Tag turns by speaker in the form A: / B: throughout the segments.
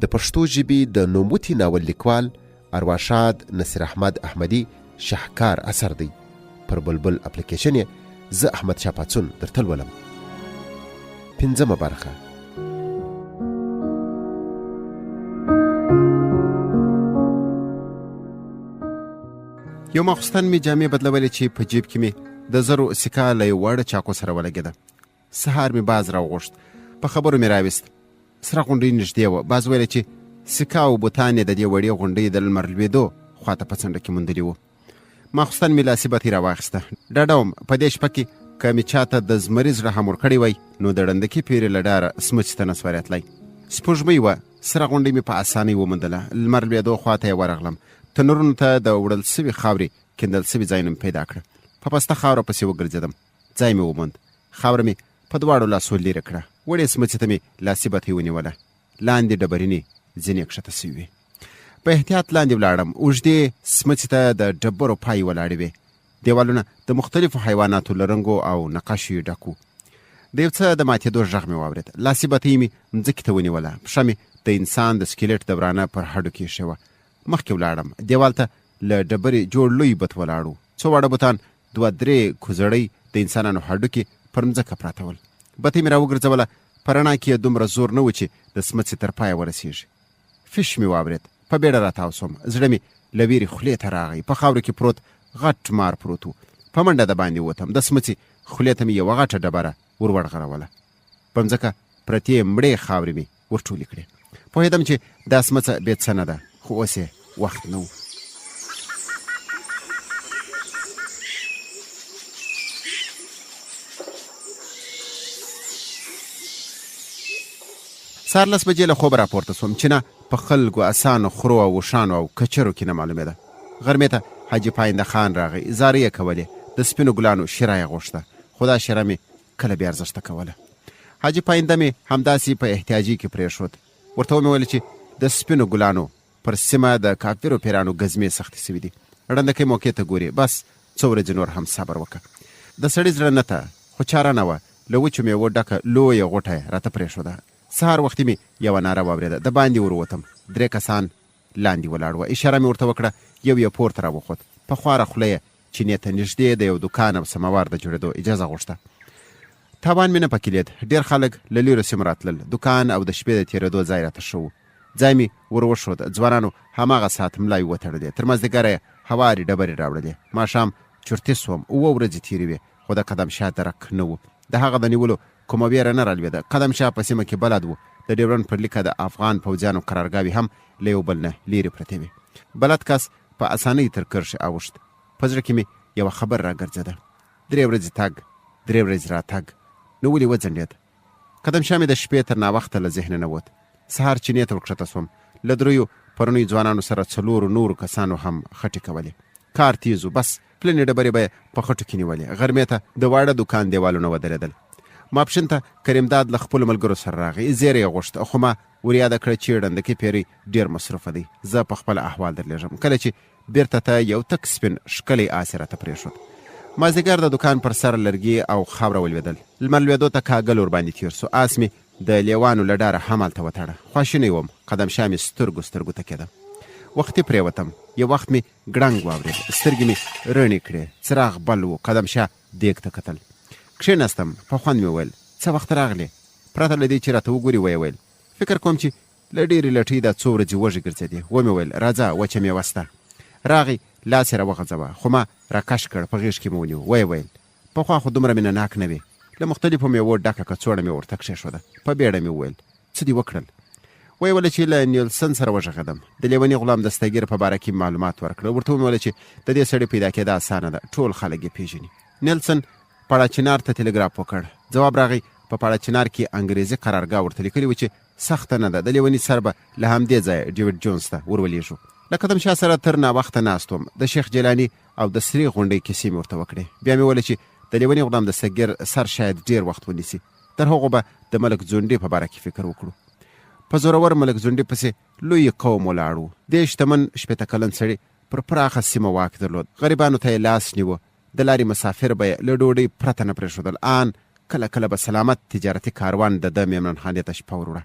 A: د پښتو ژبې د نوموتي ناول لیکوال ارواښاد نصیر احمد احمدي شهکار اثر دی. پر بلبل اپلیکیشن یې زه احمد شاه پاڅون درته لولم. پنځمه برخه.
B: یو ماخوستن مې جامې بدلولې چې په جیب کې مې د زرو سکه له یو واړه چاقو سره ولګېده. سهار مې باز راوغوښت، په خبرو مې راویست. سره غونډۍ نږدې وه. باز ویل چې سکه او بوتان یې د دې وړې غونډۍ د لمر لوېدو خواته په څنډه کې موندلي وو. ماخوستن مې لاسي بتۍ راواخیسته. ډاډه وم په دې شپه کې که مې چاته د زمري زړه هم ورکړی وای نو د ړندکي پیرې له ډاره سمڅې ته نه سوه راتلی. سپوږمۍ وه، سره غونډۍ مې په اسانۍ وموندله. لمر لوېدو خواته یې ورغلم. تنورونو ته د وړل شوي خاورې کیندل شوي ځایونه مې پیدا کړه. په پسته خاوره پسې وګرځېدم. ځای مې وموند. خاوره مې په دواړو لاسو لیرې کړه. وړې سمڅې ته مې لاسي بتۍ ونیوله. لاندې ډبرینې زینې کښته شوې وې. په احتیاط لاندې ولاړم. اوږدې سمڅې ته د ډبرو پای ولاړې وې. دیوالونه د مختلفو حیواناتو له رنګو او نقاشیو ډک وو. د یو څه د ماتېدو غږ مې واورېد. لاسي بتۍ مې مځکې ته ونیوله. پښه مې د انسان د سکلیټ د ورانه پر هډو کې ایښې وه. مخکې ولاړم. دیوال ته له ډبرې جوړ لوی بت ولاړ و. څو واړه بتان، دوه درې کوزړۍ د انسانانو هډوکي پر مځکه پراته ول. بتۍ مې راوګرځوله، په رڼا کې یې دومره زور نه و چې د سمڅې تر پایه ورسېږي. فش مې واورېد، په بېړه راتاو شوم، زړه مې له وېرې خولې ته راغی، په خاورو کې پروت غټ مار پروت و. په منډه دباندې ووتم، د سمڅې خولې ته مې یوه غټه ډبره ور وړغروله. په مځکه پرتې مړې خاورې مې ورټولې کړې. پوهېدم چې دا سمڅه بې څه نه ده، خو اوس یې وخت نه و. سهار لس بجې له خوبه راپورته شوم چې نه په خلکو، اسانو، خرو او اوښانو او کچرو کې نه معلومېده. غرمې ته حاجي پاینده خان راغی، زارۍ یې کولې، د سپینو ګلانو شیره یې غوښته، خو دا شیره مې کله بې ارزښته کوله. حاجي پاینده مې همداسې په احتیاجۍ کې پرېښود. ورته ومې ویل چې د سپینو ګلانو پر سیمه د کافرو پیرانو ګزمې سختې شوې دي. ړندکۍ موقع ته ګوري، بس څو ورځې نور هم صبر وکړه. د سړي زړه نه ته، خو چاره نه وه، له وچو مېوو ډکه لویه غوټه یې راته پرېښوده. سهار وختي مې یوه ناره واورېده، د باندې ور ووتم، درې کسان لاندې ولاړ وه، اشاره مې ورته وکړه، یو یې پورته راوخوت، په خواره خوله یې چینې ته نږدې د یو دوکان او سماوار د جوړېدو اجازه غوښته. تاوان مې نه پکې لید، ډېر خلک له لیرو سیمو راتلل، دوکان او د شپې د تېرېدو ځای راته ښه و. ځای مې ور وښود، ځوانانو هماغه ساعت ملاوې وتړلې، تر مازدیګره یې هوارې ډبرې راوړلې. ماښام چرتي شوم، اووه ورځې تېرې وې، خو د قدم شاه درک نه و. د هغه د نیولو کومه وېره نه رالوېده، قدم شاه په سیمه کې بلد و، د ډیورنډ پر لیکه د افغان پوځیانو قرارګاوې هم له یو بل نه لیرې پرتې وې. بلد کس په اسانۍ تر کرښې اوښت. په زړه کې مې یوه خبره راګرځېده. درې ورځې تګ، درې ورځې راتګ، نو ولې وځنډېد؟ قدم شاه مې د شپې تر ناوخته له ذهنه نه ووت. سهار چینې ته ورکښته شوم. له دریو پرونیو ځوانانو سره څلورو نورو کسانو هم خټې کولې. کار تېز و، بس پلنې ډبرې به یې په خټو کې نیولې. غرمې ته د واړه دوکان دېوالونه ودرېدل. ماپښین ته کریمداد له خپلو ملګرو سره راغی. زیری یې غوښت، خو ما وریاده کړه چې ړندکی پیری ډېر مصروف دی، زه په خپله احوال درلېږم. کله چې بیرته ته یو تک سپین ښکلی آس یې راته پرېښود. مازدیګر د دوکان پر سر لرګي او خاوره ولوېدل. لمر لوېدو ته کاږل ورباندې تېر شو. آس مې د لېوانو له ډاره همالته وتاړه. خواشینی وم. قدم شاه مې سترګو سترګو ته کېده. وختي پرېوتم. یو وخت مې ګړنګ واورېد. سترګې مې رڼې کړې. څراغ بل و. قدم شاه دېګ ته کتل. کښېناستم. په خوند مې وویل، څه وخت راغلې؟ پرته له دې چې راته وګوري ویې ویل، فکر کوم چې له ډېرې لټۍ دا څو ورځې وږې ګرځېدې. ومې ویل، راځه، وچه مېوه شته. راغی، لاس یې راوغځوه، خو ما راکش کړ، په غېږ کې مې ونیو. ویې ویل، پخوا خو دومره مینه ناک نه وې. له مختلفو مېوو ډکه کڅوړه مې ورته کښېښوده. په بېړه مې وویل، څه دې وکړل؟ ویې ویل چې له نیلسن سره وغږېدم. د لېوني غلام دستګیر په باره کې مې معلومات ورکړل. ورته ومې ویل چې د دې سړي پیدا کېدا اسانه ده، ټول خلک یې پېژني. نیلسن پاړاچنار ته تلګراف وکړ. ځواب راغی، په پاړاچنار کې انګرېزي قرارګاه ورته لیکلي و چې سخته نه ده، د لېوني سر به له همدې ځایه ډیویډ جونز ته ور ولېږو. له قدم شاه سره تر ناوخته ناست وم، د شیخ جیلاني او د سرې غونډۍ کیسې مې ورته وکړې. بیا مې وویل چې د لېوني غلام دستګیر سر شاید ډېر وخت ونیسي، تر هغو به د ملک ځونډي په باره کې فکر وکړو. په زورور ملک ځونډي پسې لوی قوم ولاړ و. دې شتمن 60 کلن سړي پر پراخه سیمه واک درلود، غریبانو ته یې لاس نیوه، د لارې مسافر به یې له ډوډۍ پرته نه پرېښودل، آن کله کله به سلامت تجارتي کاروان د ده مېمنخانې ته شپه وروړه.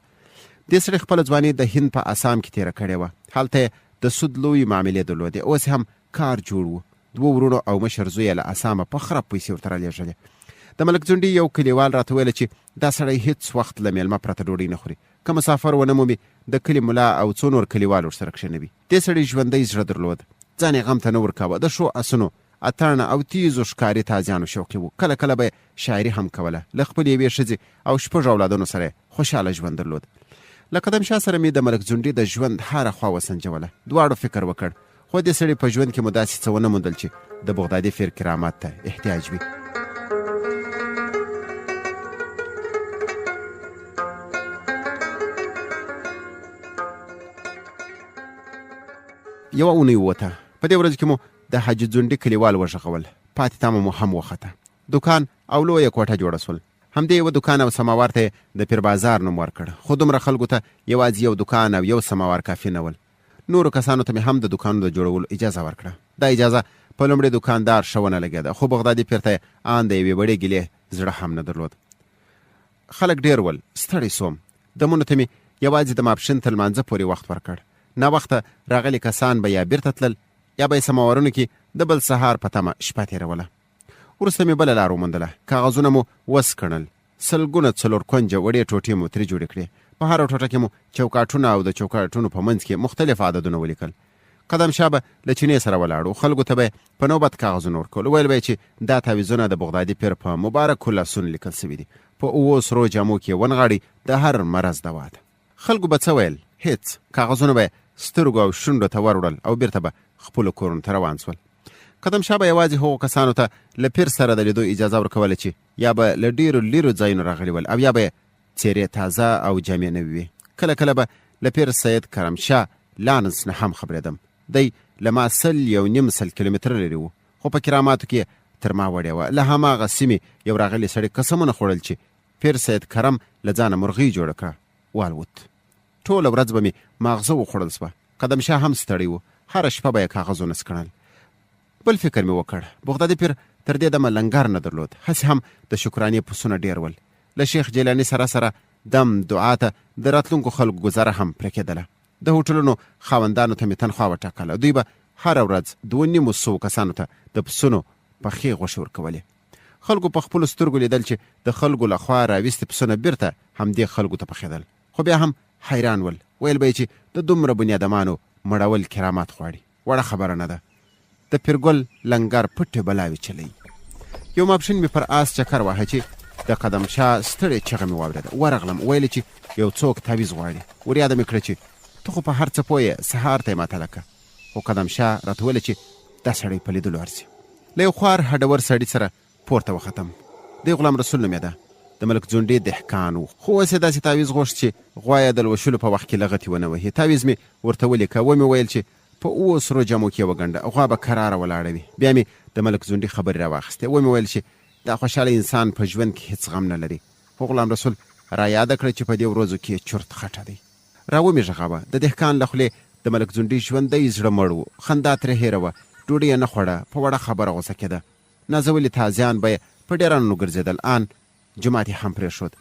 B: دې سړي خپله ځواني د هند په اسام کې تېره کړې وه. هلته یې د سود لویې معاملې درلودې. اوس یې هم کار جوړ و. دوو وروڼو او مشر زوی یې له اسامه په خره پیسې ورته رالېږلې. د ملک ځونډي یو کلیوال راته ویل چې دا سړی هیڅ وخت له مېلمه پرته ډوډۍ نه خوري. که مسافر ونه مومي، د کلي ملا او څو نور کلیوال ورسره کښېنوي. دې سړي ژوندی زړه درلود. ځان یې غم ته نه ورکاوه. د ښو اسونو، اتڼ او تېزو ښکاري تازیانو شوقي و. کله کله به یې شاعري هم کوله. له خپلې یوې ښځې او شپږو اولادونو سره یې خوشاله ژوند درلود. له قدم شاه سره مې د ملک ځونډي د ژوند هره خوا وسنجوله. دواړو فکر وکړ، خو دې سړي په ژوند کې مو داسې څه ونه موندل چې د بغدادي فیر کرامت ته احتیاج وي. یوه اونۍ ووته. په دې ورځو کې مو د حاجي ځونډي کلیوال وغږول. پاتې تمه مو هم وخته. دوکان او لویه کوټه جوړه شول. همدې یوه دوکان او سماوار ته یې د پیربازار نوم ورکړ. خو دومره خلکو ته یوازې یو دوکان او یو سماوار کافي نه ول. نورو کسانو ته مې هم د دوکانونو د جوړولو اجازه ورکړه. دا اجازه په لومړي دوکاندار ښه ونه لګېده، خو بغدادي پیر ته یې آن د یوې وړې ګیلې زړه هم نه درلود. خلک ډېر ول، ستړی شوم. دمونو ته مې یوازې د ماپښین تر لمانځه پورې وخت ورکړ. ناوخته راغلي کسان به یا بیرته تلل یا به یې سماوارونو کې د بل سهار په تمه شپه تېروله. وروسته مې بله لار وموندله. کاغذونه مو وسکڼل. سلګونه څلورکنجه وړې ټوټې مو ترې جوړې کړې. په هره ټوټه کې مو چوکاټونه او د چوکاټونو په منځ کې مختلف عددونه ولیکل. قدم شاه به له چینې سره ولاړ و. خلکو ته به یې په نوبت کاغذونه ورکول. ویل به یې چې دا تاویزونه د بغدادي پیر په مبارکو لاسونو لیکل شوي دي. په اوو سرو جامو کې یې ونغاړئ، د هر مرض دوا ده. خلکو به څه ویل؟ هېڅ. کاغذونه به یې سترګو او شونډو ته وروړل او بېرته به خپلو کورونو ته روان شول. قدم شاه به یوازې هغو کسانو ته له پیر سره د لیدو اجازه ورکوله چې یا به له ډېرو لیرو ځایونو راغلي ول او یا به یې څېرې تازه او جامې نوې وې. کله کله به له پیر سید کرم شاه لانس نه هم خبرېدم. دی له ما سل یو نیم سل کیلومتره لرې و، خو په کراماتو کې یې تر ما وړې وه. له هماغه سیمې یو راغلي سړي قسمونه خوړل چې پیر سید کرم له ځانه مرغۍ جوړه کړه، والوت. ټوله ورځ به مې ماغزه وخوړل شوه. قدم شاه هم ستړی و، هره شپه به یې کاغذونه سکڼل. بل فکر مې وکړ، بغدادي پیر تر دې دمه لنګر نه درلود، هسې هم د شکرانې پسونه ډېر ول. له شیخ جیلاني سره سره دم دعا ته د راتلونکو خلکو ګوزاره هم پرې کېدله. د هوټلونو خاوندانو ته مې تنخوا وټاکله، دوی به هره ورځ دوه نیمو سوو کسانو ته د پسونو پخې غوښې ورکولې. خلکو په خپلو سترګو لیدل چې د خلکو له خوا راویستي پسونه بیرته همدې خلکو ته پخېدل، خو بیا هم حیران ول، ویل به یې چې د دومره بنیادمانو مړول کرامت غواړي، وړه خبره نه ده. د پیرګل لنګر پټې بلاوې چلوي. یو ماپښین مې پر آس چکر واهه چې د قدم شاه ستړې چغه مې واورېده. ورغلم، ویل یې چې یو څوک تعویذ غواړي. وریاده مې کړه چې ته خو په هر څه پوه یې، سهار ته یې ماتله که. خو قدم شاه راته ویل چې دا سړی په لیدلو ارزي. له یو خوار هډور سړي سره پورته وختم. دی غلام رسول نومېده. د ملک ځونډي دهقان و. خو اوس یې داسې تعویذ غوښت چې غوا یې د لوشلو په وخت کې لغتې ونه وهي. تعویذ مې ورته ولیکه. ومې ویل چې په اوو سرو جامو کې یې وګنډه، غوا به کراره ولاړه وي. بیا مې د ملک ځونډي خبرې راواخیستې. ومې ویل چې دا خوشحاله انسان په ژوند کې هېڅ غم نه لري. خو غلام رسول رایاده کړه چې په دې ورځو کې یې چرت خټه دی. را ومې غږاوه. د دهقان له خولې د ملک ځونډي ژوندی زړه مړ و. خندا ترې هېره وه. ډوډۍ یې نه خوړه. په وړه خبره غوسه کېده. نازولي تازیان به یې په ډېرانونو ګرځېدل. آن جومات یې هم پرېښود.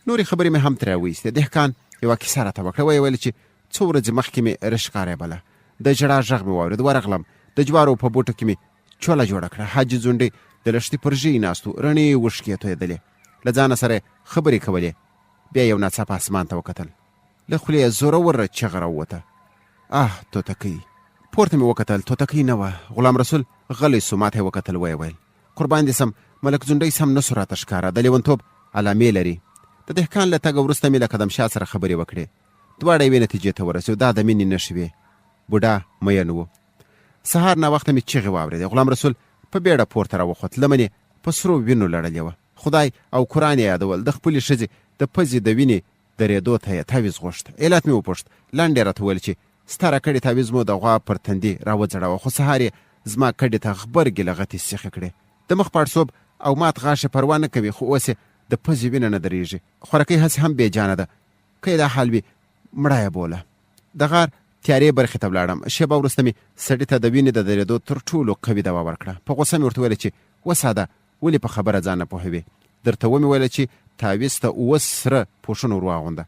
B: نورې خبرې مې هم ترې راوایستې. دهقان یوه کیسه راته وکړه. ویې ویل چې څو ورځې مخکې مې رشقه رېبله. د ژړا غږ مې واورېد. ورغلم. د جوارو په بوټو کې مې چوله جوړه کړه. حاجي ځونډي د لښتي پر ژۍ ناست و. رڼې اوښکې یې تویېدلې. له ځانه سره یې خبرې کولې. بیا یو ناڅاپه اسمان ته وکتل. له خولې یې زوروره چغه راووته، اه توتکۍ! پورته مې وکتل، توتکۍ نه وه. غلام رسول غلی شو، ماته یې وکتل، ویې ویل، قربان دې شم، ملک ځونډی سم نه شو راته ښکاره، د لېونتوب علامې لري. د دهقان له تګه وروسته مې له قدم شاه سره خبرې وکړې. دواړه یوې نتیجې ته ورسېدو، دا د مینې نښې وې. بوډا میین و. سهار ناوخته مې چیغې واورېدې. غلام رسول په بېړه پورته راوخوت، لمن یې په سرو وینو لړلې وه. خدای او قرآن یې یادول، د خپلې ښځې د پزې د وینې درېدو ته یې تاویز غوښت. علت مې وپوښت، لنډ یې راته وویل چې ستا راکړی تاویز مو د غوا پر تندي راوځړاوه، خو سهار یې زما کډې ته غبرګې لغتې سیخې کړې. د مخ پاړسوب او مات غاښ یې پروا نه کوي، خو اوس یې د پزې وینه نه درېږي. خورکۍ هسې هم بې جانه ده، که یې دا حال وي، مړه یې بوله. د غار تیارې برخې ته ولاړم. شېبه وروسته مې سړي ته د وینې د درېدو تر ټولو قوي دوا ورکړه. په غوسه مې ورته وویل چې وساده، ولې په خبره ځان نه پوهوې؟ درته ومې ویل چې تاویز ته اووه سره پوښونه ور واغونده.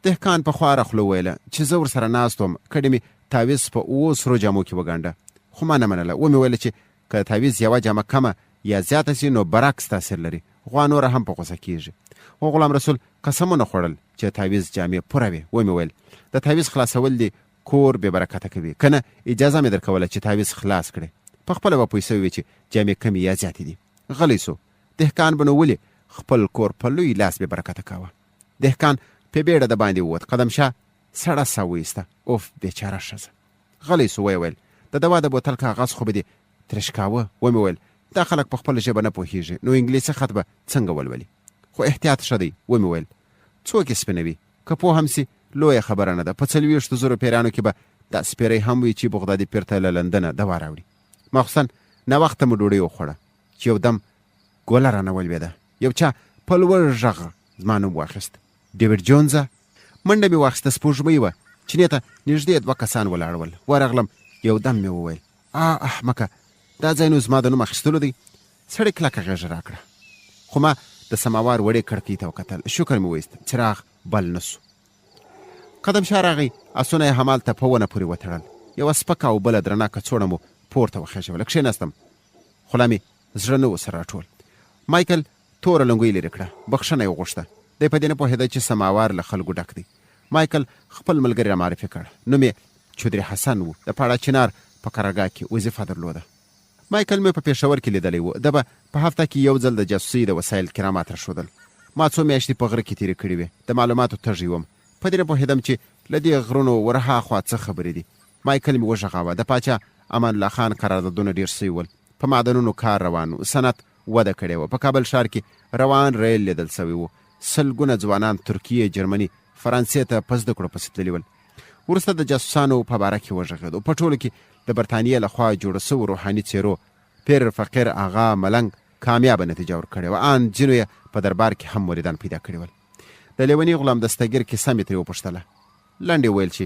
B: دهقان په خواره خوله وویل چې زه ورسره ناست وم، کډې مې تاویز په اوو سرو جامو کې وګنډه، خو ما نه منله، ومې ویل چې که د تاویز یوه جامه کمه یا زیاته شي نو برعکس تاثیر لري، غوا نوره هم په غوسه کېږي. خو غلام رسول قسمونه خوړل چې د تاویز جامې پوره وې، ومې ویل د تاویز خلاصول دې کور بې برکته کوي، که نه اجازه مې درکوله چې تاویز خلاص کړې، په خپله به پوه شوی وې چې جامې کمې یا زیاتې دي. غلی شو، دهقان به نو ولې خپل کور په لوی لاس بې برکته کاوه؟ دهقان په بېړه د باندې ووت، قدم شاه سړه ساه وایسته، اوف بېچاره ښځه. غلی شو، ویې ویل، د دوا د بوتل کاغذ خو به دې ترې شکاوه؟ ومې ویل، دا خلک په خپله ژبه نه پوهېږي، نو انګلیسي خط به څنګه ولولي؟ خو احتیاط ښه دی، ومې ویل، څوک یې سپینوي؟ که پوه هم شي، لویه خبره نه ده، په څلوېښتو زرو پیرانو کې به داسې پیری هم وي چې بغدادي پیر ته له لندنه دوا راوړي. ماخوستن ناوخته مو ډوډۍ وخوړه چې یو دم ګوله رانه ولوېده. یو چا په لوړ غږ زما نوم واخیست، ډیویډ جونزه! منډه مې واخیسته، سپوږمۍ وه، چینې ته نږدې دوه کسان ولاړ ول. ورغلم، یو دم مې وویل، آه احمقه! دا ځای نو زما د نوم اخیستلو دی؟ سړي کلکه غېږه راکړه، خو ما د سماوار وړې کړکۍ ته وکتل، شکر مې وایست، څراغ بل نه شو. قدم شاه راغی، اسونه یې همالته په ونه پورې وتړل. یوه سپکه او بله درنه کڅوړه مو پورته وخېژوله، کښېناستم، خو لا مې زړه نه و سره راټول. مایکل توره لونګۍ لرې کړه، بخښنه یې وغوښته. دی په دې نه پوهېده چې سماوار له خلکو ډک دی. مایکل خپل ملګری رامعرفي کړ. نوم یې چودري حسن و، د پاړه چنار په قرارګاه کې وظیفه درلوده. مایکل مې په پېښور کې لیدلی و. ده به په هفته کې یو ځل د جاسوسۍ د وسایل کرامات راښودل. ما څو میاشتې په غره کې تېرې کړې وې، د معلوماتو تږی وم. په دې نه پوهېدم چې له دې غرونو ورهاخوا څه خبرې دي. مایکل مې وغږاوه، د پاچا امان الله خان قراردادونه ډېر شوي ول، په معدنونو کار روان و، صنعت وده کړې وه، په کابل ښار کې روان ریل لیدل شوی و، سلګونه ځوانان ترکیې، جرمني، فرانسې ته په زده کړو پسې تللي ول. وروسته د جاسوسانو په باره کې وغږېدو. په ټولو کې د برتانیې له خوا جوړو شوو روحاني څېرو پیر فقیر اغا ملنګ کامیابه نتیجه ورکړې وه، آن ځینو یې په دربار کې هم مریدان پیدا کړي ول. د لېوني غلام دستګیر کیسه مې ترې وپوښتله. لنډ یې وویل چې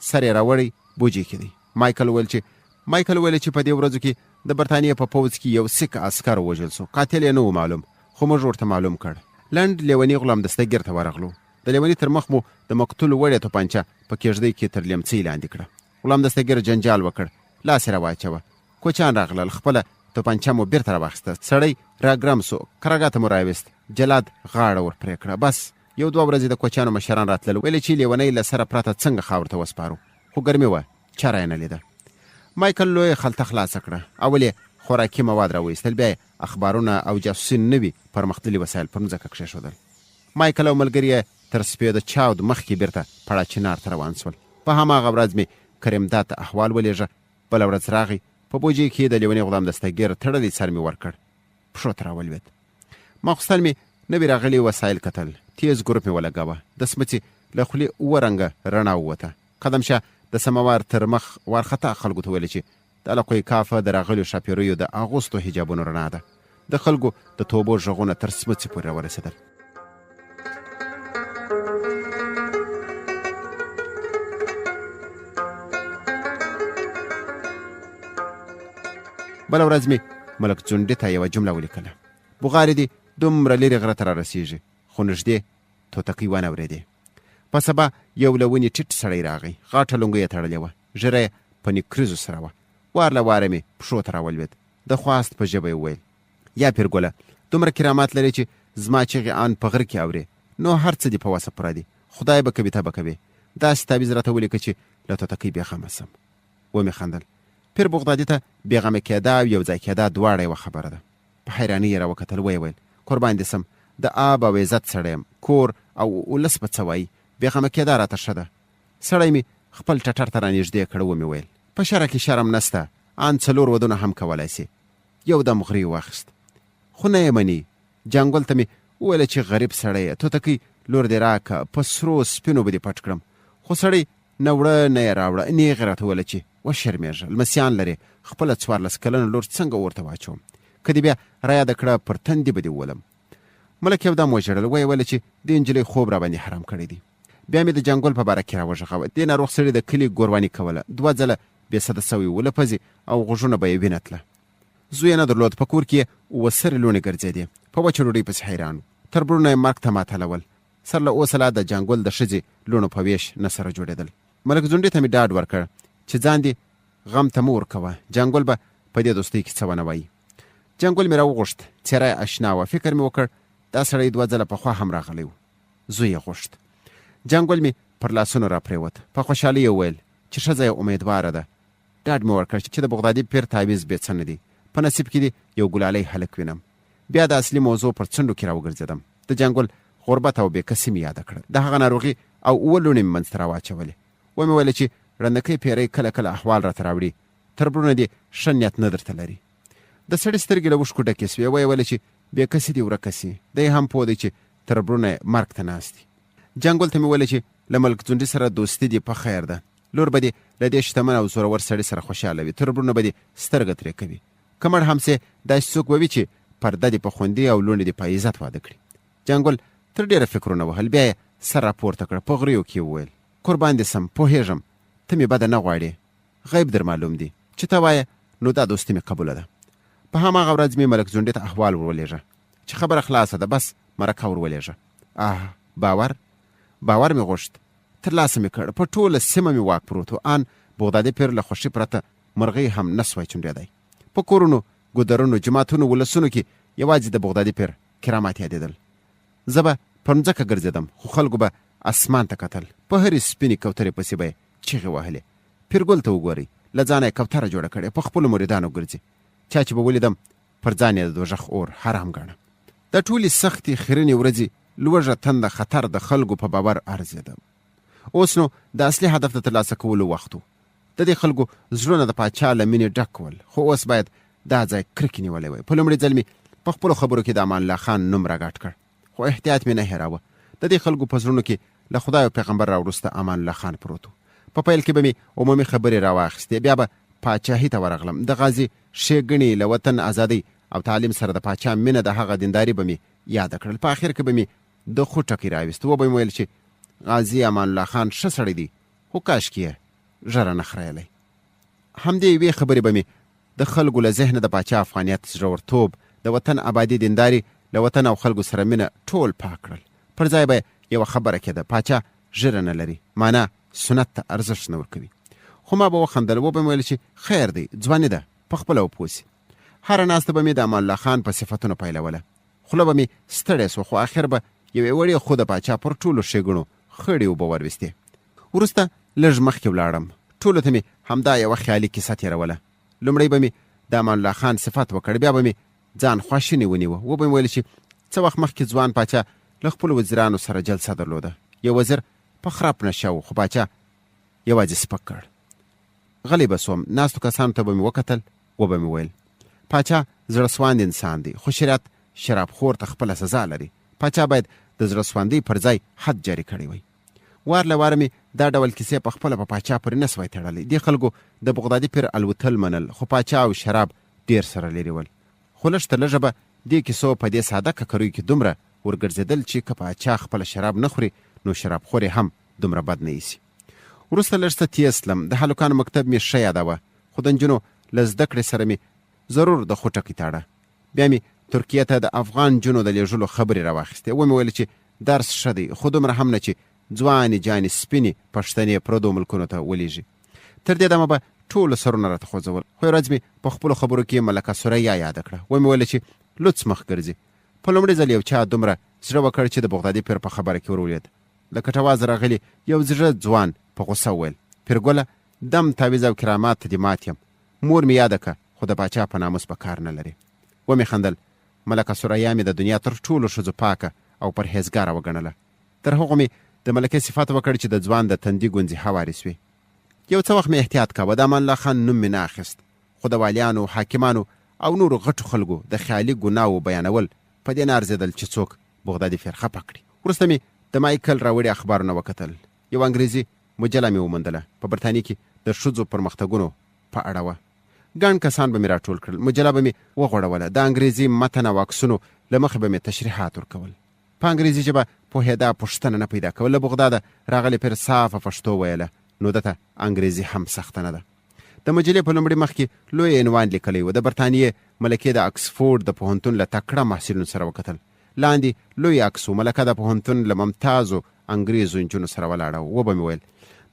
B: سر یې راوړی، بوجۍ کې دی. مایکل وویل چې مایکل وویل چې په دې ورځو کې د برتانیې په پوځ کې یو سیک عسکر ووژل شو، قاتل یې نه و معلوم، خو موږ ورته معلوم کړ. لنډ لېوني غلام دستګیر ته ورغلو. د لېوني تر مخ مو د مقتول وړې توپانچه په کېږدۍ کې تر لېمڅۍ لاندې کړه. غلام دستګیر جنجال وکړ، لاس یې راواچوه. کوچیان راغلل، خپله توپانچه مو بېرته راواخیسته. سړی راګرم شو، قرارګاه ته مو راویست، جلاد غاړه ور پرې کړه. بس یو دوه ورځې د کوچیانو مشران راتلل، ویل یې چې لېونی له سره پرته څنګه خاورو ته وسپارو، خو ګرمي وه، چا رایه نه لیده. مایکل لویه خلطه خلاصه کړه، اول یې خوراکي مواد راوایستل، بیا یې اخبارونه او جاسوسي نوي پرمختللي وسایل پر مځکه کښېښودل. مایکل او ملګري یې تر سپېده چاود مخکې بېرته پړاچنار ته روان شول. په هماغه ورځ مې کریمداد ته احوال ولېږه. بله ورځ راغی، په بوجۍ کې د لېوني غلام دستګیر تړلی سر مې ورکړ، پښو ته راولوېد. ماخوستن مې نوي راغلي وسایل کتل، تېز ګروپ مې ولګاوه، د سمڅې له خولې اووه رنګه رڼا ووته. قدم شاه د سماوار تر مخ وارخطا خلکو ته ویل چې دا له قوی کافه د راغلیو ښاپېریو د اغوستو حجابونو رڼا ده. د خلکو د توبو غږونه تر سمڅې پورې راورسېدل. بله ورځ مې ملک ځونډي ته یوه جمله ولیکله، بغارې دې دومره لرې غره ته رارسېږي، خو نږدې توتکۍ وانه ورېدې. په سبا یو له ونې ټیټ سړی راغی، غاټه لونګۍ یې تړلې وه، ږیره یې په نکریزو سره وه. وار له واره مې پښو ته راولوېد، د خواست په ژبه یې وویل، یا پیرګله! دومره کرامات لرې چې زما چیغې آن په غره کې اورې، نو هر څه دې په وسه پوره دي، خدای به کوي ته به کوې، داسې تعویذ راته ولیکه چې له توتکۍ بېغمه شم. ومې خندل. پیر بغدادي ته بېغمه کېدا او یو ځای کېدا دواړه یوه خبره ده. په حیرانۍ یې راوکتل، ویې ویل، قربان دې شم، د آب او عزت سړی یم، کور او اولس به څه وایي، بېغمه کېدا راته ښه ده. سړی مې خپل ټټر ته رانږدې کړ، ومې ویل، په شرع کې شرم نشته، آن څلور ودونه هم کولای شې. یو دم غری واخیست. خو نه یې مني. جانګل ته مې وویل چې غریب سړی یې، توتکۍ لور دې راکه، په سرو سپینو به دې پټ کړم. خو سړی نه وړه نه یې راوړه، نېغ یې راته وویل چې وشرمېږه، لمسیان لرې، خپله 14 کلنه لور څنګه اور ته واچوم؟ که دې بیا رایاده کړه، پر تندي به دې وولم. ملک یو دم وژړل، ویې ویل چې دې نجلۍ خوب راباندې حرام کړی دی. بیا مې د جانګل په باره کې راوغږاوه. دې ناروغ سړي د کلي ګورواني کوله، دوه ځله بې سده شوی و، له پزې او غوږونو به یې وینه تله. زوی یې نه درلود، په کور کې یې اووه سرې لوڼې ګرځېدې، په وچه ډوډۍ پسې حیران و. تربرونه یې مرګ ته ماتلول. سر له اوسه لا د جانګل د ښځې لوڼو په وېش نه سره جوړېدل. ملک ځونډي ته مې ډاډ ورکړ چې ځان دې غم ته مه ورکوه، جانګل به په دې دوستۍ کې څه ونه وايي. جانګل مې راوغوښت، څېره یې اشنا وه، فکر مې وکړ دا سړی دوه ځله پخوا هم راغلی و. زوی یې غوښت. جانګل مې پر لاسونو راپرېوت، په خوشحالۍ یې وویل چې ښځه یې امیدواره ده. ډاډ مې ورکړ چې د بغدادي پیر تعویذ بې څه نه دی، په نصیب کې دې یو ګلالی هلک وینم. بیا د اصلي موضوع پر څنډو کې راوګرځېدم. د جانګل غربت او بې کسي مې یاده کړه. د هغه ناروغي او اووه لوڼې مې منځ ته راواچولې. ومې ویل چې ړندکۍ پېری کله کله احوال راته راوړي، تربرونه دې ښه نیت نه درته لري. د سړي سترګې له اوښکو ډکې شوې، ویې ویل چې بې کسي دې ورکه شي، دی هم پوه دی چې تربرونه یې مرګ ته ناست دي. جانګل ته مې وویل چې له ملک ځونډي سره دوستي دې په خیر ده، لور به دې له دې شتمن او زورور سړي سره خوشحاله وي، تربرونه به دې سترګه ترې کوي. که مړ هم سې داسې څوک به وي چې پرده دې په خوندي او لوڼې دې په عزت واده کړي. جانګل تر ډېره فکرونه وهل، بیا یې سر راپورته کړ، په غریو کې یې وویل. قربان دې سم، پوهېږم ته مې بده نه غواړې، غیب در معلوم دي، چې ته وایې نو دا دوستي مې قبوله ده. په هماغه ورځ مې ملک ځونډي ته احوال ور ولېږه چې خبره خلاصه ده، بس مرکه ور ولېږه. آه باور؟ باور مې غوښت، تر لاسه مې کړ، په ټوله سیمه مې واک پروت و، آن بغدادي پیر له خوښي پرته مرغۍ هم نه شوای چونډېدای. په کورونو، ګودرونو، جوماتونو، ولسونو کې یوازې د بغدادي پیر کرامات یادېدل. زه به پر مځکه ګرځېدم، خو خلکو به اسمان ته کتل، په هرې سپینې کوترې پسې به یې چیغې وهلې، پیرګل ته وګورئ، له ځانه یې کوتره جوړه کړې، په خپلو مریدانو ګرځي. چا چې به ولیدم، پر ځان یې د دوږخ اور حرام ګاڼه. دا ټولې سختې خیرنې ورځې، لوږه، تنده، خطر د خلکو په باور ارزېده. اوس نو د اصلي هدف د ترلاسه کولو وخت و. د دې خلکو زړونه د پاچا له مینې ډک ول، خو اوس باید دا ځای کرکې نیولی وای. په لومړي ځل مې په خپلو خبرو کې د امان الله خان نوم راګډ کړ، خو احتیاط مې نه هېراوه. د دې خلکو په زړونو کې له خدای او پیغمبر راوروسته امان الله خان پروت و. په پیل کې به مې عمومي خبرې راواخیستې، بیا به پاچاهي ته ورغلم. د غازي ښېګڼې، له وطن، ازادۍ او تعلیم سره د پاچا مینه، د هغه دینداري به مې یاده کړل. په اخر کې به مې د خو ټکی راویست، وبه مې ویل چې غازي امان الله خان ښه سړی دی، خو کاشکې یې ږیره نه خریلی. همدې یوې خبرې به مې د خلکو له ذهنه د پاچا افغانیت، زړورتوب، د وطن ابادي، دینداري، له وطن او خلکو سره مینه ټول پاک کړل. پر ځای به یې یوه خبره کېده، پاچا ږیره نه لري، مانا سنت ته ارزښت نه ورکوي. خو ما به وخندل، وبه مې ویل چې خیر دی، ځواني ده، په خپله به پوه شي. هره ناسته به مې د امان الله خان په صفتونو پیلوله. خوله به مې ستړې شوه، خو اخر به یوې وړې خو د پاچا پر ټولو ښېګڼو خړې اوبه وروستې. وروسته لږ مخکې ولاړم، ټولو ته مې همدا یوه خیالي کیسه تېروله. لومړی به مې د امان الله خان صفت وکړ، بیا به مې ځان خواشینی ونیوه، وبه مې ویل چې څه وخت مخکې ځوان پاچا له خپلو وزیرانو سره جلسه درلوده. یو وزیر په خرپ نشه و، خو پاچا یوازې سپک کړ. غلی به شوم، ناستو کسانو ته به مې وکتل، وبه مې ویل، پاچا زړه سواند انسان دی، خو شریعت شراب خور ته خپله سزا لري. پاچا باید د زړه سواندۍ پر ځای حد جاري کړی وای. وار له واره مې دا ډول کیسې په خپله په پاچا پورې نه شوای تړلی. دې خلکو د بغدادي پیر الوتل منل، خو پاچا او شراب ډېر سره لرې ول. خو لږ تر لږه به دې کیسو په دې ساده ککریو کې دومره ورګرځېدل چې که پاچا خپله شراب نه خوري، نو شرابخور یې هم دومره بد نه ایسي. وروسته لږ څه تېز تلم. د هلکانو مکتب مې ښه یاداوه، خو د نجونو له زده کړې سره مې ضرور د خو ټکی تاړه. بیا مې ترکیې ته د افغان نجونو د لېږلو خبرې راواخیستې، ومې ویل چې درس ښه دی، خو دومره هم نه چې ځوانې جانې سپینې پښتنې پردو ملکونو ته ولېږي. تر دې دمه به ټولو سرونه راته خوځول، خو یوه ورځ مې په خپلو خبرو کې ملکه ثریا یاده کړه، ومې ویل چې لوڅ مخ ګرځي. په لومړي ځل یو چا دومره زړه وکړ چې د بغدادي پیر په خبره کې ورولوېد. له کټوازه راغلي یو زړه ځوان په غوسه وویل، پیرګله! دم تاویز او کرامات ته دې مات یم، مور مې یاده که، خو د پاچا په ناموس به کار نه لرې. ومې خندل، ملکه ثریا مې د دنیا تر ټولو ښځو پاکه او پرهېزګاره وګڼله. تر هغو مې د ملکې صفت وکړ چې د ځوان د تندي ګونځې هوارې شوې. یو څه وخت مې احتیاط کاوه، د امان الله خان نوم مې نه اخیست، خو د والیانو، حاکمانو او نورو غټو خلکو د خیالي ګناوو بیانول په دې نه ارزېدل چې څوک بغدادي فیر خپه کړي. وروسته مې د مایکل راوړي اخبارونه وکتل. یوه انګریزي مجله مې وموندله، په برتانیې کې د ښځو پرمختګونو په اړه وه. ګڼ کسان به مې راټول کړل، مجله به مې وغوړوله، د انګریزي متن او عکسونو له مخې به مې تشریحات ورکول. په انګریزي ژبه پوهېدا پوښتنه نه پیدا کوله، له بغداده راغلي پیر صافه پښتو ویله، نو ده ته انګریزي هم سخته نه ده. د مجلې په لومړي مخ کې لوی عنوان لیکلی و، د برتانیې ملکې د اکسفورډ د پوهنتون له تکړه محصلینو سره وکتل. لاندې لوی عکس و، ملکه د پوهنتون له ممتازو انګرېزو نجونو سره ولاړه وه. وبه مې ویل،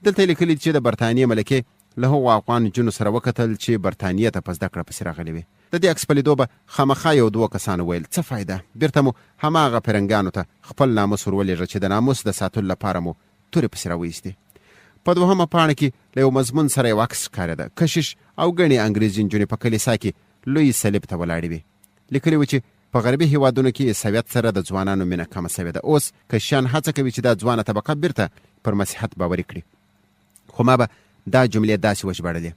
B: دلته یې لیکلي دي چې د برتانیې ملکې له هغو افغان نجونو سره وکتل چې برتانیې ته په زده کړه پسې راغلې وې. د دې عکس په لیدو به خامخا یو دوو کسانو ویل، څه فایده، بیرته مو هماغه پرنګیانو ته خپل ناموس ور ولېږه چې د ناموس د ساتلو لپاره مو تورې پسې راوایستې. په دوهمه پاڼه کې له یو مضمون سره یو عکس ښکارېده، کشیش او ګڼې انګرېزي نجونې په کلیسا کې لوی صلیب ته ولاړې وې. لیکلي و چې په غربي هېوادونو کې عیسویت سره د ځوانانو مینه کمه شوې ده. اوس کشیشان هڅه کوي چې دا ځوانه طبقه بیرته پر مسیحت باوري کړي. خو ما به دا جملې داسې وژباړلې،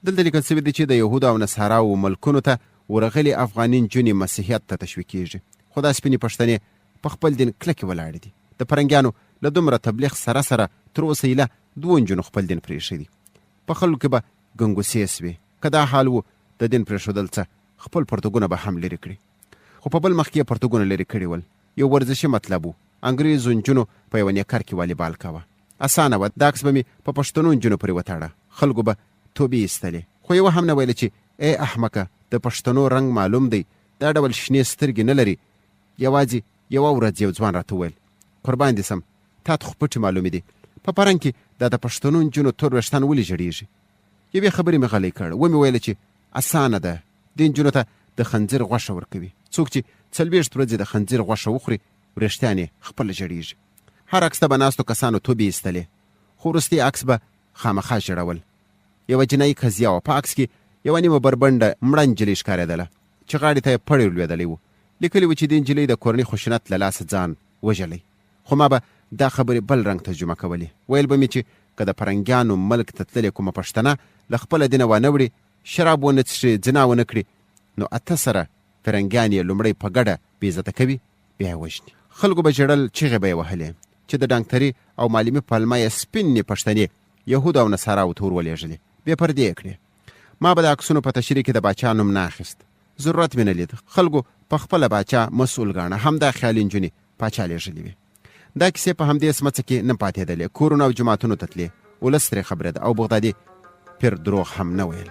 B: دلته لیکل شوي دي چې د یهودو او نصاراوو ملکونو ته ورغلې افغاني نجونې مسیحیت ته تشویقېږي، خو دا سپینې پښتنې په خپل دین کلکې ولاړې دي. د پرنګیانو له دومره تبلیغ سره سره تر اوسه ایله دوو نجونو خپل دین پرېښی دی. په خلکو کې به ګنګوسې شوې. که دا حال و، د دین پرېښودل څه، خپل پرتوګونه به هم لرې کړي. خو په بل مخ کې یې پرتوګونه لرې کړي ول. یو ورزشي مطلب و. انګرېزو نجونو په یوه نیکر کې والیبال کاوه. اسانه وه، دا عکس به مې په پښتنو نجونو پورې وتاړه، خلکو به توبې ایستلې، خو یوه هم نه ویله چې ای احمقه د پښتنو رنګ معلوم دی، دا ډول شنې سترګې نه لري. یواځې یوه ورځ یو ځوان راته وویل، قربان دې شم، تاته خو پټې معلومې دي، په پرنګ کې دا د پښتنو نجونو تور وېښتان ولې ژړېږي؟ یوې خبرې مې غلی کړ، ومې ویل چې اسانه ده، دې نجونو ته د خنځیر غوښه ورکوي، څوک چې 40 ورځې د خنځیر غوښه وخوري، وریښتان یې خپله ژړېږي. هر عکس ته به ناستو کسانو توبې ایستلې، خو وروستي عکس به خامخا ژړول. یوه جنایي قضیه وه، په عکس کې یوه نیمه بربنډه مړه نجلۍ ښکارېدله چې غاړې ته یې پړی لوېدلی و. لیکلي و چې دې نجلۍ د کورني خشونت له لاسه ځان وژلی. خو ما به دا خبرې بل رنګ ترجمه کولې. ویل به مې چې که د پرنګیانو ملک ته تللې کومه پښتنه له خپله دینه وانه وړي، شراب ونه څښي، زنا ونه کړي، نو 8 سره پرنګیان یې لومړی په ګډه بې عزته کوي، بیا یې وژني. خلکو به ژړل، چیغې به یې وهلې چې د ډانکتري او معلمي پلمه یې سپینې پښتنې یهودو او نصاراوو ته ور ولېږلې، بې پردې یې کړې. ما به د عکسونو په تشریح کې د باچا نوم نه اخیست، ضرورت مې نه لید، خلکو په خپله باچا مسؤل ګاڼه، همدا خیالي نجونې پاچا لېږلې وې. دا کیسې په همدې سمڅه کې نه پاتېدلې، کورونو او جوماتونو ته تلې، ولس ترې خبرېده او بغدادي پیر دروغ هم نه ویل.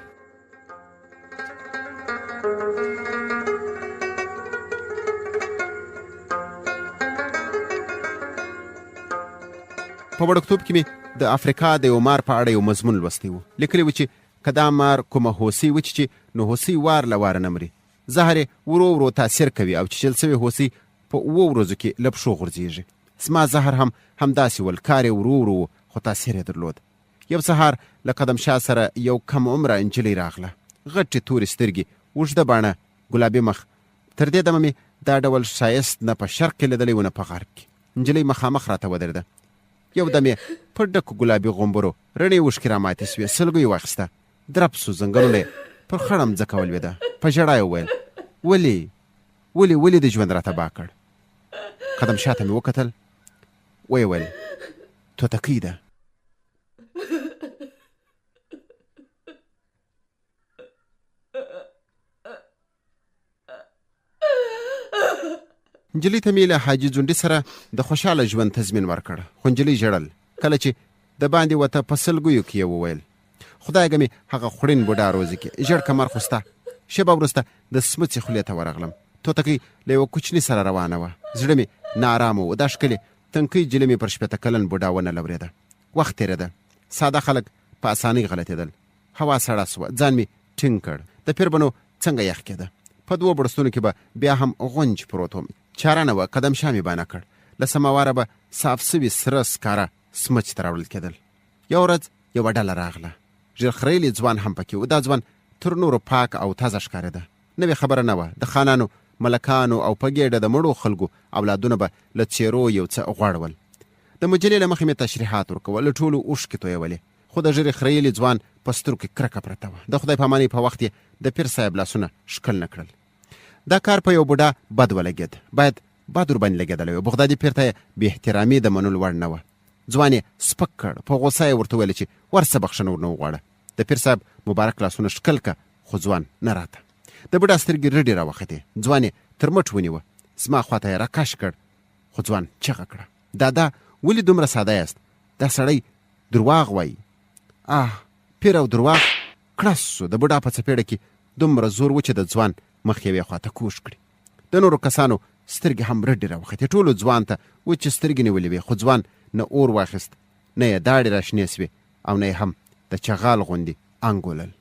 B: په وړوکتوب کې مې د افریقا د یو مار په اړه یو مضمون لوستی و. لیکلی و چې که دا مار کومه هوسۍ وچیچي نو هوسۍ وار له واره نه مري، زهر یې ورو ورو تاثیر کوي او چیچل شوې هوسۍ په اوو ورځو کې له پښو غورځېږي. زما زهر هم همداسې ول، کار یې ورو ورو و خو تاثیر یې درلود. یو سهار له قدم شاه سره یو کم عمره نجلۍ راغله. غټې تورې سترګې، اوږده باڼه، ګلابي مخ. تر دې دمه مې دا ډول ښایست نه په شرق کې لیدلی و نه په غرب کې. نجلۍ مخامخ راته ودرېده. یو دم یې په ډکو ګلابي غومبرو رڼې اوښکې راماتې شوې، سلګۍ واخیسته، درپ شو، ځنګنونه یې پر خړه مځکه ولوېده. په ژړا یې وویل، ولې، ولې، ولې دې ژوند را تباه کړ؟ قدم شاه ته مې وکتل، ویې ویل، توتکۍ ده. نجلۍ ته مې له حاجي ځونډي سره د خوشحاله ژوند تضمین ورکړ، خو نجلۍ ژړل. کله چې د باندې وته په سلګیو کې یې وویل، خدایګه مې هغه خوړین بوډا روزي کې ژړ کمر خو سته. شېبه وروسته د سمڅې خولې ته ورغلم. توتکۍ له یوه کوچني سره روانه وه. زړه مې ناارامه و. دا ښکلې تنکۍ جلۍ مې پر 60 کلن بوډا ونه لورېده. وخت تېرېده. ساده خلک په اسانۍ غلطېدل. هوا سړه شوه. ځان مې ټینګ کړ. د پیر به نو څنګه یخ کېده. په دوو بړستونو کې به بیا هم غونج پروت وم. چاره نه وه، قدم شاه مې بانه کړ. له سماواره به صاف شوي سره سکاره سمڅې ته راوړل کېدل. یوه ورځ یوه ډله راغله. ږیره خریلی ځوان هم پکې و. دا ځوان تر نورو پاک او تازه ښکارېده. نوې خبره نه وه، د خانانو، ملکانو او په ګېډه د مړو خلکو اولادونه به له څېرو یو څه غوړ ول. د مجلې له مخې مې تشریحات ورکول، له ټولو اوښکې تویولې، خو د ږیرې خریلي ځوان په سترګو کې کرکه پرته وه. د خدای پامانۍ په وخت یې د پیر صاحب لاسونه ښکل نه کړل. دا کار په یو بوډا بد ولګېد. باید بد ورباندې لګېدلی وای. بغدادي پیر ته یې بې احترامي د منلو وړ نه وه. ځوان یې سپک کړ، په غوسه یې ورته وویل چې ورسه بخښنه ورنه وغواړه. د پیر صاحب مبارک لاسونه ښکل که، خو ځوان نه راته. د بوډا سترګې رډې راوختې، ځوان یې تر مټ ونیوه، زما خواته یې راکش کړ، خو ځوان چغه کړه، دادا ولې دومره ساده یاست، دا سړی درواغ وایي. آه، پیر او درواغ کړس شو، د بوډا په څپېړه کې دومره زور و چې د ځوان مخ یوې خواته کوږ کړي. د نورو کسانو سترګې هم رډې راوختې. ټولو ځوان ته وچې سترګې نیولې وې، خو ځوان نه اور واخیست، نه یې داړې راشنې شوې او نه یې هم د چغال غوندې انګولل.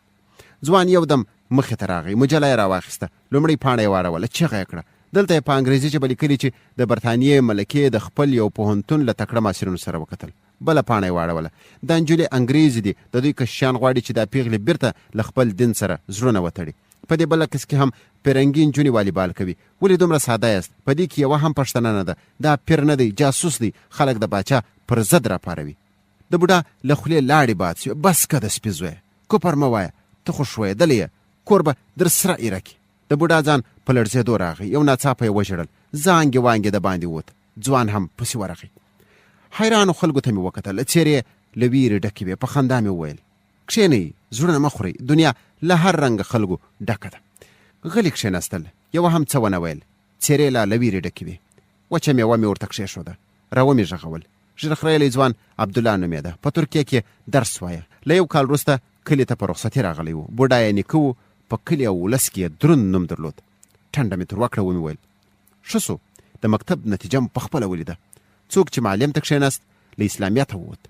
B: ځوان یو دم مخې ته راغی، مجله یې راواخیسته، لومړۍ پاڼه یې واړوله، چیغه یې کړه، دلته یې په انګریزي ژبه لیکلي چې د برتانیې ملکې د خپل یو پوهنتون له تکړه محصلینو سره وکتل. بله پاڼه یې واړوله، دا نجونې انګریزې دي، د دوی کشیشان غواړي چې دا پیغلې بیرته له خپل دین سره زړونه وتړي. په دې بل عکس کې هم پیرنګي نجونې والیبال کوي. ولې دومره ساده یاست؟ په دې کې یوه هم پښتنه نه ده. دا پیر نه دی، جاسوس دی، خلک د باچا پر ضد راپاروي. د بوډا له خولې لاړې باد شوې، بس که د سپي زویه! کفر مه وایه، ته خو ښویېدلی یې، کور به در سره ایره کړي. د بوډا ځان په لړزېدو راغی، یو ناڅاپه یې وژړل، زانګې وانګې د باندې ووت، ځوان هم پسې ورغی. حیرانو خلکو ته مې وکتل، څېرې یې له وېرې ډکې وې، په خندا مې وویل، کښېنئ، زړونه مه خورئ، دنیا له هر رنګه خلکو ډکه ده. غلي کښېناستل، یوه هم څه ونه ویل، څېرې لا له وېرې ډکې وې. وچه مېوه مې ورته کښېښوده، راومې ږغول. ږیره خریلی ځوان عبدالله نومېده، په ترکیه کې درس وایه. له یو کال وروسته کلي ته په رخصتي راغلی و. بوډا یې نیکه و، په کلي او ولس کې یې دروند نوم درلود. ټنډه مې تروه کړه، ومې ویل، ښه شو، د مکتب نتیجه مو پخپله ولیده. څوک چې معلم ته کښېناست، له اسلامیته ووت.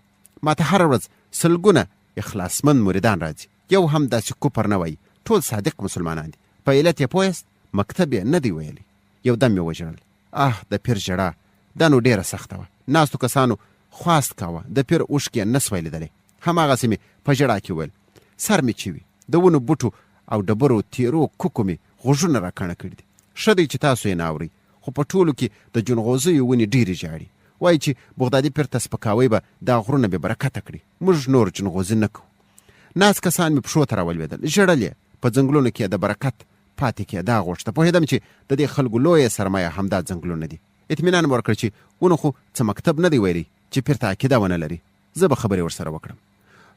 B: ماته هره ورځ سلګونه اخلاصمند مریدان راځي، یو هم داسې کفر نه وایي، ټول صادق مسلمانان دي. په علت یې پوه یاست؟ مکتب یې نه دی ویلی. یو دم مې وژړل. اه د پیر ژړا! دا نو ډېره سخته وه. ناستو کسانو خواست کاوه، د پیر اوښکې یې نه سوای لیدلی. هماغسې مې په ژړا کې وویل، سر مې چوي، د ونو بوټو او ډبرو تېرو کوکو مې غوږونه راکاڼه کړي دي. ښه دی چې تاسو یې نه اورئ، خو په ټولو کې د جنغوزیو ونې ډېرې ژاړي. وايي چې بغدادي پیر ته سپکاوی به دا غرونه بې برکته کړي. موږ نور جنغوزي نه کوو. ناست کسان مې پښو ته راولوېدل، ژړل یې. په ځنګلونو کې یې د برکت پاتې کېدا غوښته. پوهېدم چې د دې خلکو لویه سرمایه همدا ځنګلونه دي. اطمینان مې ورکړ چې ونو خو څه مکتب نه دی ویلی چې پیر ته عقیده ونه لري. زه به خبرې ورسره وکړم.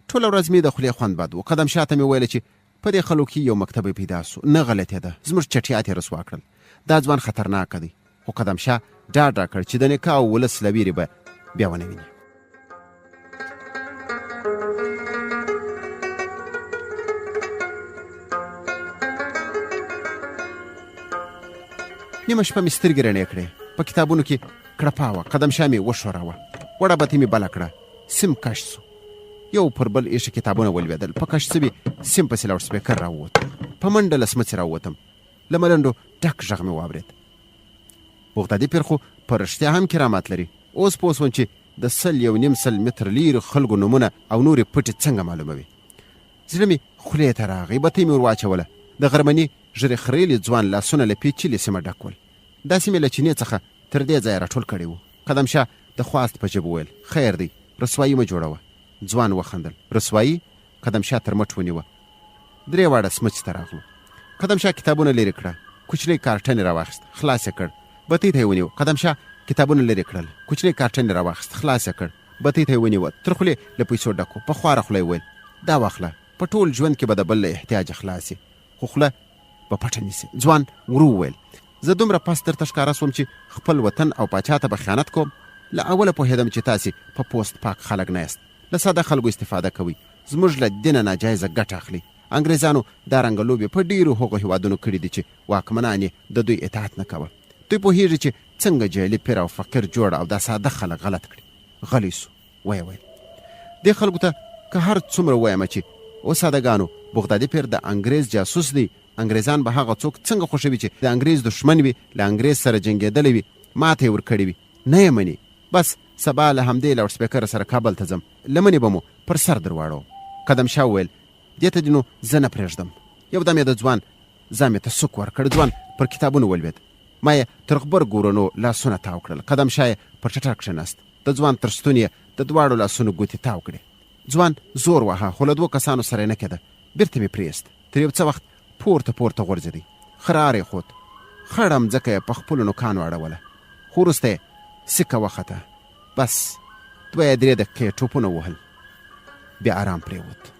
B: ټوله ورځ مې د خولې خوند بد و. قدم شاه ته مې وویل چې په دې خلکو کې یو مکتبی پیدا شو. نه غلطېده. زموږ چټیات یې رسوا کړل. دا ځوان خطرناک دی. خو قدم شاه ډاډ راکړ چې د نیکه او ولس له ویرې به بیا ونه ویني. نیمه شپه مې سترګې رڼې کړې. په کتابونو کې کړپا وه. قدم شاه مې وښوراوه. وړه بتۍ مې بله کړه. سیم کش شو. یو پر بل ایښي کتابونه ولوېدل. په کش شوي سیم پسې لاوډ سپیکر راووت. په منډه له سمڅې راووتم. له ملنډو ډک غږ مې واورېد. بغدادي پیر خو په رښتیا هم کرامات لري. اوس پوه شوم چې د سل یو نیم سل متر لیرې خلکو نومونه او نورې پټې څنګه معلوموي. زړه مې خولې ته راغی، بتۍ مې ور واچوله. د غرمني ږیرې خریلي ځوان لاسونه له پېچلي سیمه ډک ول. دا سیم یې له چینې څخه تر دې ځایه راټول کړی و. قدم شاه د خواست په ژبه وویل، خیر دی، رسوايي مه جوړوه. ځوان وخندل، رسوايي؟ قدم شاه تر مټ ونیوه. درې واړه سمڅې ته راغلو. قدم شاه کتابونه لرې کړه، کوچنی کارټن یې راواخیست، خلاص یې کړ، بتۍ ته یې ونیو. قدم شاه کتابونه لرې کړل، کوچنی کارټن یې راواخیست، خلاص یې کړ، بتۍ ته یې ونیوه، تر خولې له پیسو ډک و، په خواره خوله یې وویل، دا واخله، په ټول ژوند کې به د بل له احتیاجه خلاص شې، خو خوله به پټه نیسې. ځوان ورو وویل، زه دومره پست درته ښکاره شوم چې خپل وطن او پاچا ته به خیانت کوم؟ له اوله پوهېدم چې تاسې په پوست پاک خلک نه یاست، له ساده خلکو استفاده کوئ، زموږ له دینه ناجایزه ګټه اخلئ. انګرېزانو دا رنګه لوبې په ډېرو هغو هېوادونو کړې دي چې واکمنان یې د دوی اطاعت نه کاوه. دوی پوهېږي چې څنګه جعلي پیر او فقیر جوړ او دا ساده خلک غلط کړي. غلی شو. ویې ویل، دې خلکو ته که هر څومره ووایم چې او ساده ګانو، بغدادي پیر د انګرېز جاسوس دی، انګرېزان به هغه څوک څنګه خوښوي چې د انګرېز دښمن وي، له انګرېز سره جنګېدلی وي، ماته یې ورکړې وي، نه یې مني. بس سبا له همدې لاوډسپیکره سره کابل ته ځم، لمنې به مو پر سر در واړوم. قدم شاه وویل، دې ته دې نو زه نه پرېږدم. یو دم یې د ځوان زامې ته سوک ورکړ، ځوان پر کتابونو ولوېد. ما یې تر غبرګو ورنو لاسونه تاو کړل، قدم شاه یې پر ټټر کښېناست، د ځوان تر ستوني یې د دواړو لاسونو ګوتې تاو کړې. ځوان زور واهه، خو له دوو کسانو سره یې نه کېده، بېرته مې پرېیست. تر یو څه وخت پورته پورته غورځېدی، خرار یې خوت، خړه مځکه یې په خپلو نوکانو اړوله، خو وروسته یې سیکه وخته، بس دوه یا درې دقیقې یې ټوپونه ووهل، بیا ارام پرېوت.